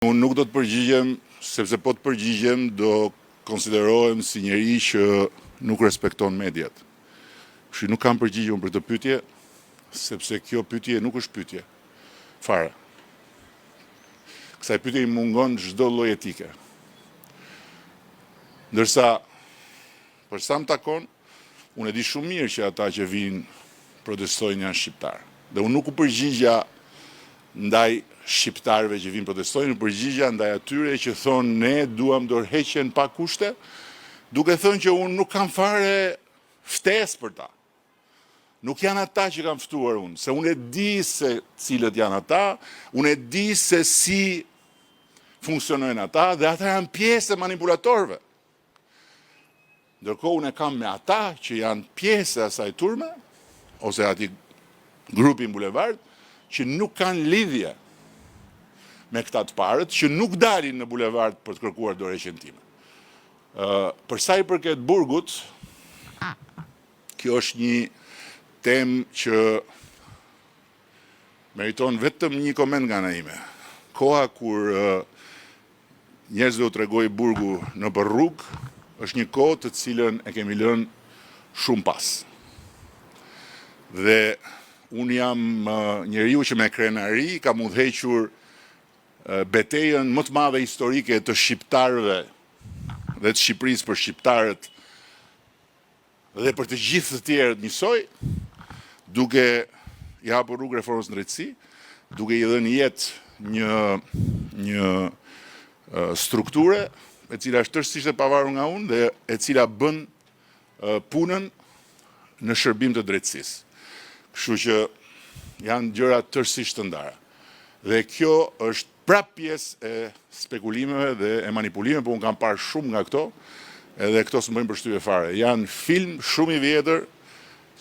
Unë nuk do të përgjigjem, sepse po të përgjigjem do konsiderohem si njeri që nuk respekton mediat. Kështu që nuk kam përgjigje unë për këtë pyetje, sepse kjo pyetje nuk është pyetje. Fare. Kësaj pyetje i mungon çdo lloj etike. Ndërsa Për sa më takon, unë e di shumë mirë që ata që vijnë protestojnë janë shqiptarë. Dhe unë nuk u përgjigja ndaj shqiptarëve që vijnë protestojnë, u përgjigja ndaj atyre që thonë ne duam dorëheqjen pa kushte, duke thënë që unë nuk kam fare ftesë për ta. Nuk janë ata që kam ftuar unë, se unë e di se cilët janë ata, unë e di se si funksionojnë ata dhe ata janë pjesë e manipulatorëve. Ndërkohë unë e kam me ata që janë pjesë e asaj turme, ose atij grupi në bulevard, që nuk kanë lidhje me këta të parët, që nuk dalin në bulevard për të kërkuar dorëheqjen time. Për sa i përket burgut, kjo është një temë që Meriton vetëm një koment nga ana ime. Koha kur njerëzve u tregohej burgu nëpër rrugë, është një kohë të cilën e kemi lënë shumë pas. Dhe unë jam njeriu që me krenari kam udhëhequr betejën më të madhe historike të shqiptarëve dhe të Shqipërisë për shqiptarët dhe për të gjithë të tjerët njësoj, duke i hapur rrugë reformës në drejtësi, duke i dhënë jetë një një strukture e cila është tërësisht e pavarur nga unë dhe e cila bën punën në shërbim të drejtësisë. Kështu që janë gjëra tërësisht të ndara. Dhe kjo është prapë pjesë e spekulimeve dhe e manipulimeve, po unë kam parë shumë nga këto, edhe këto s'më bëjnë përshtypje fare. Janë film shumë i vjetër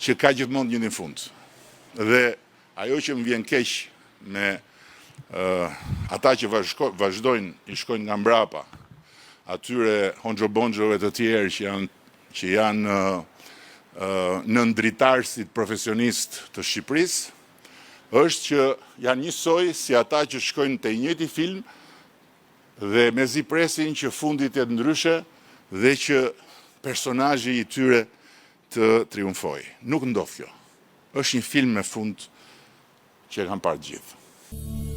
që ka gjithmonë të njëjtin fund. Dhe ajo që më vjen keq me uh, ata që vazhko, vazhdojnë i shkojnë nga mbrapa atyre honxho bonxhove të tjerë që janë që janë uh, nëndritarësit profesionistë të Shqipërisë, është që janë njësoj si ata që shkojnë te i njëjti film dhe mezi presin që fundi të jetë ndryshe dhe që personazhi i tyre të triumfojë. Nuk ndodh kjo. Është një film me fund që e kanë parë të gjithë.